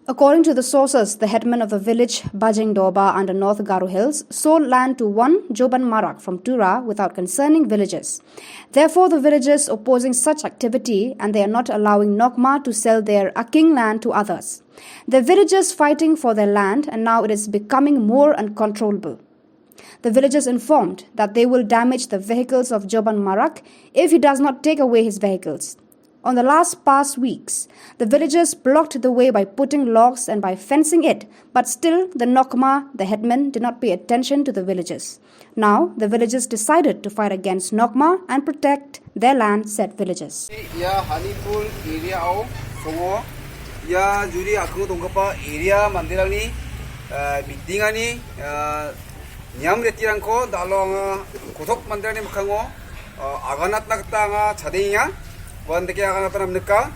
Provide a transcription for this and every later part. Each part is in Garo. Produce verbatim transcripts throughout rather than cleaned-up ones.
According to the sources, the headman of the village Bajing Doba under North Garo Hills sold land to one Joban Marak from Tura without consulting villagers. Therefore, the villagers opposing such activity and they are not allowing Nokma to sell their Aking land to others. The villagers fighting for their land and now it is becoming more uncontrollable. The villagers informed that they will damage the vehicles of Joban Marak if he does not take away his vehicles. On the last past weeks, the villagers blocked the way by putting logs and by fencing it, but still the Nokma, the headman, did not pay attention to the villagers. Now, the villagers decided to fight against Nokma and protect their land, said villagers. Ia Honeypool area-o songo, ia juri a·kingo donggipa area manderangni, eh, meeting-ani, eh, niam retirangko da·alo anga kosok manderangni mikkango, eh, aganatna gita anga chadengenga. Uandake aganatna namnika.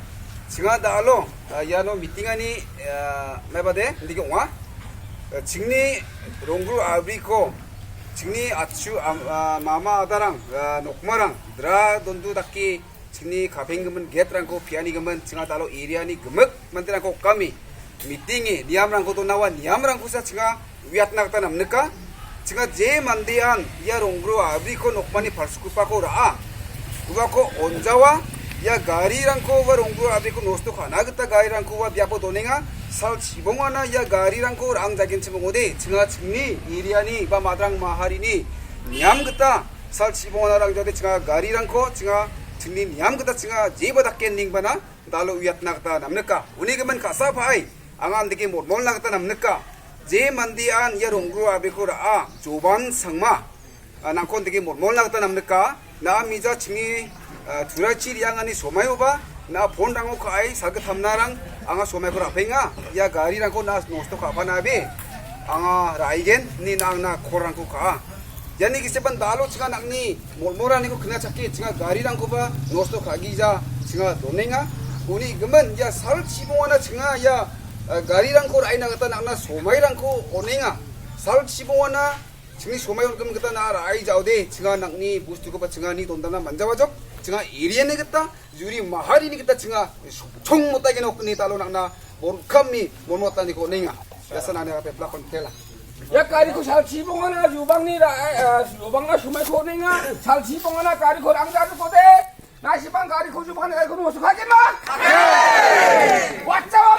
Chinga da·alo, eh, iano meeting-ani, eh, maibade indake ong·a. Eh, chingni ronggru a·briko, chingni achu am-, ah, mama adarang, ah, nokmarang, dra dondu dake chingni kapenggimin gate-rangko pianigimin chinga da·alo area-ni gimik manderangko okami meeting-e niamrangko donawa niamrangkosa chinga uiatna gita namnika. Chinga je mandean ia ronggru a·briko nokmani palsukgipako ra·a, uako onjawa, ia garirangko uba ronggru a·briko nosto ka·na gita garirangko ua biapo donenga. Sal chibongana ia garirangko ra·angjagenchim ong·ode, chinga chingni area-ni ba madrang maharini niam gita sal chibongana ra·angjaode chinga garirangko chinga chingni niam gita chinga jeba dake ningbana da·alo uiatna gita namnika. Uni gimin ka·sa pa·ai anga andake molmolna gita namnika. Je mandean ia ronggru a·briko ra·a, Joban Sangma, ah, nangko andake molmolna gita namnika. Na·a mija chingni, ah, turachi re·angani somaioba, na·a phone-rango ka·ai sagittamnarang anga somaiko ra·penga. Ia garirangko na·a nosto ka·panabe anga ra·aigen, ine na·a angna call-rangko ka·a. Iani gisepan da·alo chinga nangni molmoraniko kna·chake chinga garirangkoba nosto ka·gija chinga donenga. Uni gimin ia sal chibongana chinga ia, eh, garirangko ra·ina gita nangna somairangko on·enga. Sal chibongana chingni somai on·gimin gita na·a ra·ai jaode chinga nangni bostukoba chinga ni dondana manjawajok. Chinga area-ni gita, juri maharini gita chinga chongmotaigen okni da·alo nangna borkamni molmotaniko on·enga. Ia sa nangni peplak kon·tela. Ia gariko sal chibongana jubangni ra-, eh, jubangna somaiko on·enga. Sal chibongana gariko ra·angjaduko de. Nasibang gariko jubangna gariko nosto ka·gen ma? Watsa wa